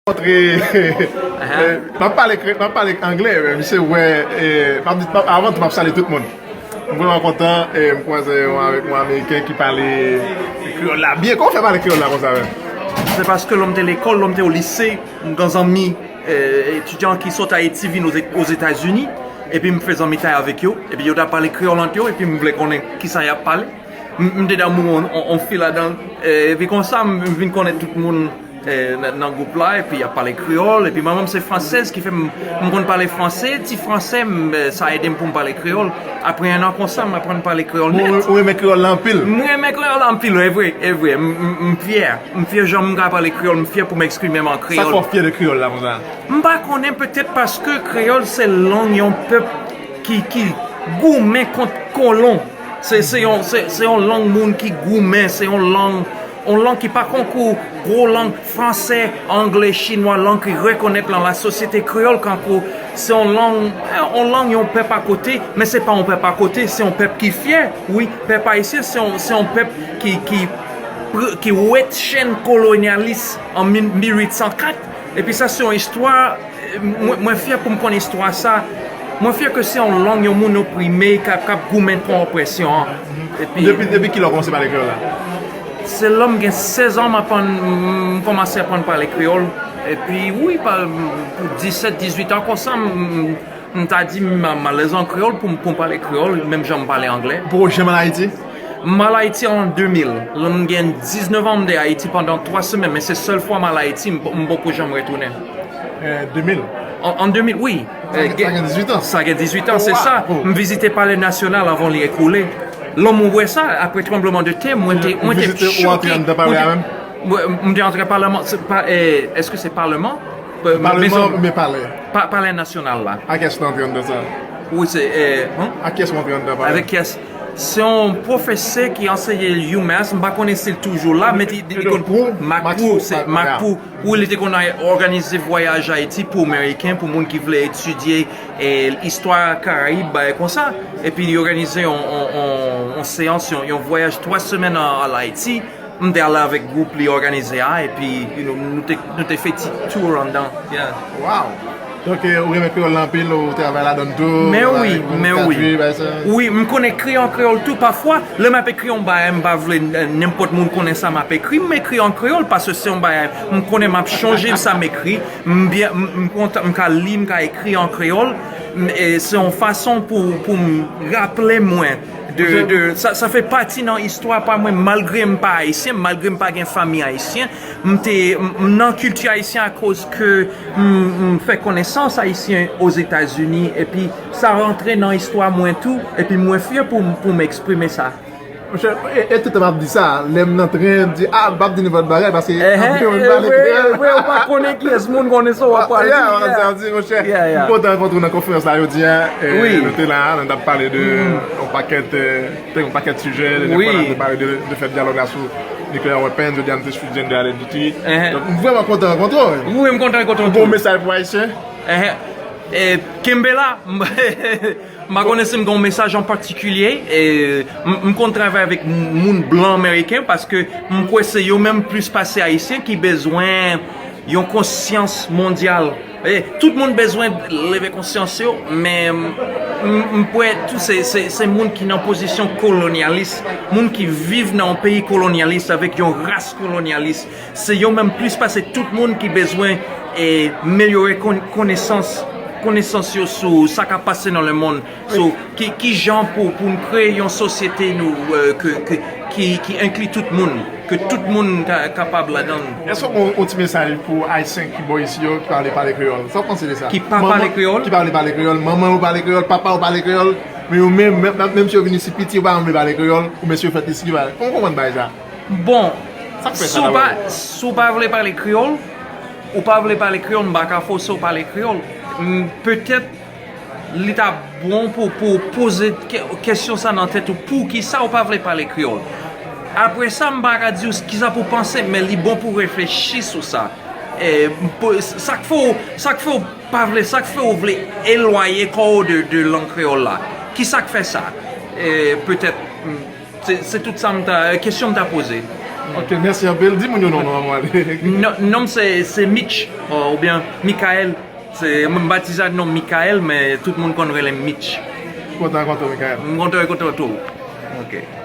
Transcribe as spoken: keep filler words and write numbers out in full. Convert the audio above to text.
Kontre, eh, m ap pale kre- m ap pale anglè, men misye wè, eh, m ap di- m ap- avan tou, m ap salye tout moun. M vrèman kontan, eh, m kwaze yon avèk yon Ameriken ki pale kreyòl la byen. Kòman w fè pale kreyòl la konsa menm? Se paske lè m te lekòl, lè m te o lise, m gen zanmi, eh, etidyan ki sot Ayiti vin Oze- Ozetazini, epi m fè zanmitay avèk yo, epi yo t ap pale kreyòl ant yo, epi m vle konnen kisa y ap pale. M m te damou on, on, on fi ladan, eh, epi konsa m vin konnen tout moun, eh, nan, nan gwoup la, epi y ap pale kreyòl, epi manman m se fransèz, ki fè m, m konn pale franse, ti franse, m, eh, sa ede m pou m pale kreyòl. Apre en an konsa, m aprann pale kreyòl nèt. Ou renmen kreyòl la anpil? M renmen kreyòl la anpil, e vre, e vre. M, m, m fyè. M fyè jan m ka pale kreyòl, m fyè pou m eksprime m an kreyòl. Sa fè w fyè de kreyòl la konsa? M pa konnen, petèt paske kreyòl se lang yon pèp ki, ki goumen kont kolon. Se, se yon, se, se yon lang moun ki goumen, se yon lang, yon lang ki pa konkou gwo lang franse, angle, chinwa, lang ki rekonèt nan lasosyete kreyòl, kankou se yon lang, yon lang yon pèp akote, men se pa yon pèp akote, se yon pèp ki fyè, wi, pèp ayisyen, se yon, se yon pèp ki, ki, ki wèt chenn kolonyalis an mil, mil uit san kat, epi sa se yon istwa, mwen, mwen fyè pou m konn istwa sa, mwen fyè ke se yon lang yon moun oprime k ap, k ap goumen kont opresyon an. Epi depi, depi kilè w kòmanse pale kreyòl la? Se lè m gen sèz an, m aprann, m kòmanse aprann pale kreyòl. Epi, wi, pa, pou disèt, dizuit an konsa, m, m ta di m, m alèz an kreyòl pou m, pou m pale kreyòl, menm jan m pale anglè. Ou poko janm al Ayiti? M al Ayiti an de mil. Lè m gen diznèf an, m te Ayiti pandan twa semèn, men se sèl fwa m al Ayiti, m, m poko janm retounen. Eh, de mil? An, an de mil, wi. Sa gen, sa gen dizuit an. Sa gen dizuit an, se sa. M vizite Palè Nasyonal avan li ekoule. Lè m wè sa, apre tranbleman de tè, mwen te, mwen te choke. Ou antre anndan palè a menm? Mwen, m te antre palèman, se pa, eh, èske se palèman? Palèman oubyen palè? Pa, Palè Nasyonal la. Ak kiyès ou te antre anndan sa? Wi, se, eh, hmm? Ak kiyès ou antre anndan palè? Avèk kiyès? Se yon pwofesè ki anseye UMass, m pa konnen si l toujou la, men li, li, li konn Macru, se Macru. Wi, li te konn òganize vwayaj Ayiti pou Ameriken, pou moun ki vle etidye, eh, istwa Karayib, bagay konsa. Epi li òganize yon, yon, yon, yon seyans, yon, yon vwayaj twa semèn an, an Ayiti. M te ale avèk gwoup li òganize a, epi, you know, nou te, nou te fè ti tour anndan. Yeah. Wow! Donk, eh, ou renmen kreyòl la anpil, ou travay ladan l tou, men wi, men wi. Wi, m konn ekri an kreyòl tou. Pafwa, lè m ap ekri yon bagay, m pa vle, eh, nenpòt moun konnen sa m ap ekri, m ekri an kreyòl, paske se yon bagay, m konnen m ap chonje sa m ekri, m byen, m, m kontan, m ka li, m ka ekri an kreyòl, m, e se yon fason pou, pou m raple mwen de, de, sa, sa fè pati nan istwa pa mwen, malgre m pa ayisyen, malgre m pa gen fanmi ayisyen, m te, m, m nan kilti ayisyen akoz ke m, m fè konesans ayisyen Ozetazini, epi sa rantre nan istwa mwen tou, epi mwen fyè pou m, pou m eksprime sa. Monchè, e, e tout tan m ap di sa, lè m nan tren, m di, "Ah, m p ap di nenpòt bagay, paske anpil moun pale kreyòl." Vre, vre, ou pa konnen kiyès moun konnen sa w ap pale. Yeah, sa m di, monchè. M kontan rankontre w nan konferans la jodi a. Eh, nou te la, nou t ap pale de yon pakèt, eh, te yon pakèt sijè, de, de fè dyalòg la sou nuclear weapons, jodi a nou te sou gender identity. Donk, m vrèman kontan rankontre w. Wi, m kontan rankontre w tou. Ou gen yon mesaj pou Ayisyen? Eh, kenbe la. M pa konnen si m gen yon mesaj an patikilye. Eh, m, m konn travay avèk moun blan ameriken paske m kwè se yo menm plis pase Ayisyen ki bezwen yon konsyans mondyal. E, tout moun bezwen leve konsyans yo, men m, m, m kwè tou se, se, se moun ki nan pozisyon kolonyalis, moun ki viv nan yon peyi kolonyalis avèk yon ras kolonyalis. Se yo menm plis pase tout moun ki bezwen, e, melyore kon-, konesans, konesans yo sou sa k ap pase nan lemonn. So, ki, ki jan pou, pou n kreye yon sosyete nou, eh, ke, ke, ki, ki enkli tout moun, ke tout moun ka, kapab ladan l. Èske w gen yon ti mesaj pou Ayisyen ki bò isi yo, ki pa vle pale kreyòl? Sa w panse de sa? Ki pa pale kreyòl? Ki pa vle pale kreyòl, manman yo pale kreyòl, papa yo pale kreyòl, men yo menm, menm, menm si yo vin isi piti, yo pa janm vle pale kreyòl, oubyen si yo fèt isi, yo pa, kòman w konprann bagay sa? Bon, si w pa, si w pa vle pale kreyòl, ou pa vle pale kreyòl, m pa ka fòse w pale kreyòl. M, petèt, li ta bon pou, pou w poze ke-, kesyon sa nan tèt ou, poukisa ou pa vle pale kreyòl? Apre sa, m pa ka di w kisa pou w panse, men li bon pou w reflechi sou sa. E, pou, sa k fè w, sa k fè w pa vle, sa k fè w vle elwaye kò w de, de lang kreyòl la? Kisa k fè sa? E, petèt, m, Se, se tout sa m ta, kesyon m ta poze. Ok, mèsi anpil. Di moun yo non, non, anvan ale. Non, non m se, se Mitch, oubyen Michael. Se, m batize ak non Michael, men tout moun konn rele m Mitch. Kontan rankontre w, Michael. M kontan rankontre w tou. Ok.